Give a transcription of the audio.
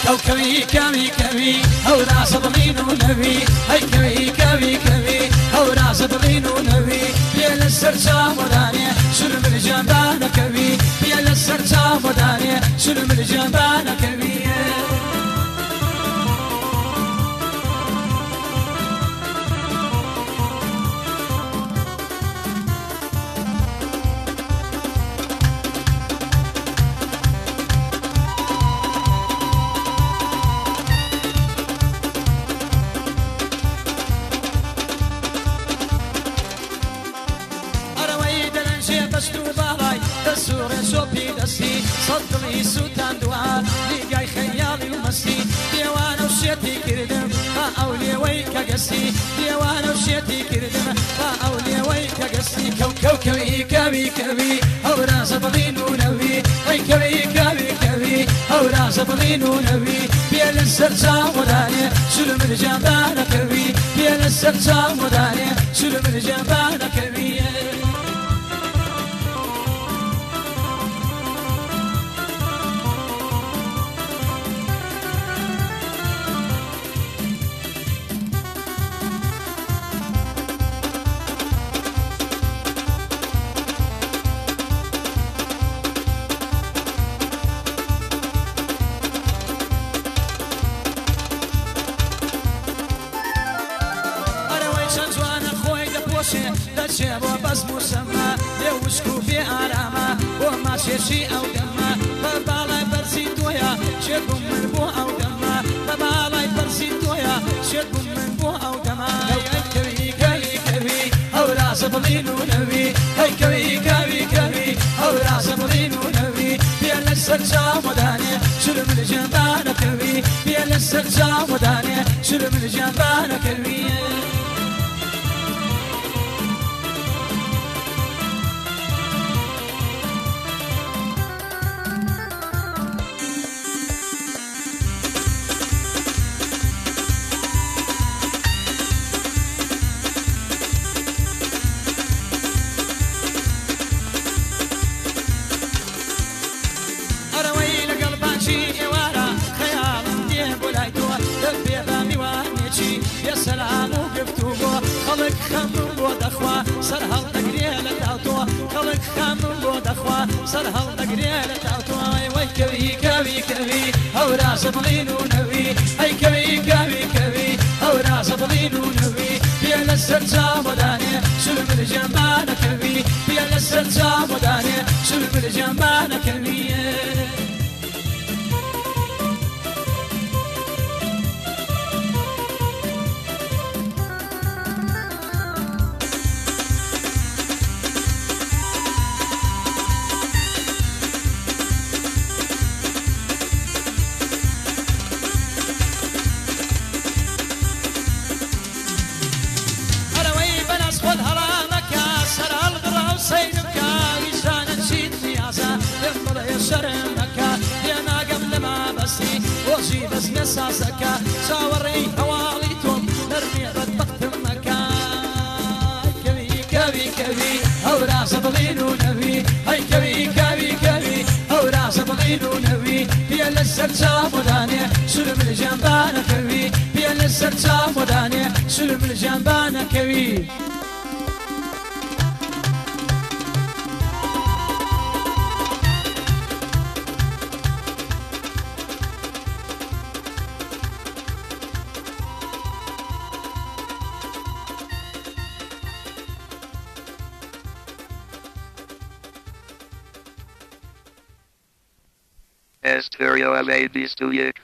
کەوکەوی کاوی کەوی هەورازە بڵین و نەوی هەی کەوی کاوی کەوی هەورازە بڵین و نەوی بێ لەسەر چاوەدانێ سورم لەجانبانەکەوی بێ لەسەر چاوەدانێ سورم لەجانبانەکەوی. سەد دڵی سووتاندووە نیگای خەیاڵی و مەستی دێوانە و شێتی کردم با ئەو لێوەی کە گەستی دێوانە و شێتی کردم با ئەو لێوەی کە گەستی کەو کەو کەوی کاوی کەوی هەورازە بڵین و نەوی ئەی کەوی کاوی کەوی هەورازە بڵین و نەوی بێ لەسەر چاوەدانێ سورم لەجانبانەکەوی بێ لەسەر چاوەدانێ سورم لەجانبانەکەوی. دەچێ بۆ بەزم و سەما لێ وشک و بێ ئارامە بۆ ماچێکی ئەو دەمە بە باڵای بەرزی تۆیە شێت بووم من بۆ ئەو دەمە بە باڵای بەرزی تۆیە شێت بووم من بۆ ئەو دەمە. ئەی کەوی کەوی کەوی هەورازە بڵین و نەوی هەی کەوی کاوی کەوی هەورازە بڵین و نەوی بێ لەسەر چاوەدانێ سورم لەجانبانەکەوی بێ لەسەر چاوەدانێ سورم لەجانبانەکەوی. سەلام و گفتوگۆ خەڵک خەمم بۆ دەخوا سەر هەڵدەگرێ لە تاوتۆ خەڵک خەمم بۆ دەخوا سەر هەڵدەگرێ لە تاوتۆ. وەی کەوی کاوی کەوی هەورازە بڵین و نەوی ئەی کەوی کاوی کەوی هەورازە بڵین و نەوی بێ لەسەر چاوەدانێ سورم لەجانبانەکەوی بێ لەسەر چاوەدانێ سورم لەجانبانەکەوی. بۆچی بەس نەساسەکە چاوەڕێی هەواڵی تۆم نەرمێ بەدبەختم مەکە. کەوی کەوی کەوی هەورازە بڵین و نەوی هەی کەوی کاوی کەوی هەورازە بڵین و نەوی بێ لەسەر چاوەدانێ سورم لەجانبانەکەوی بێ لەسەر چاوەدانێ سورم لەجانبانەکەوی. Stereo LA 21.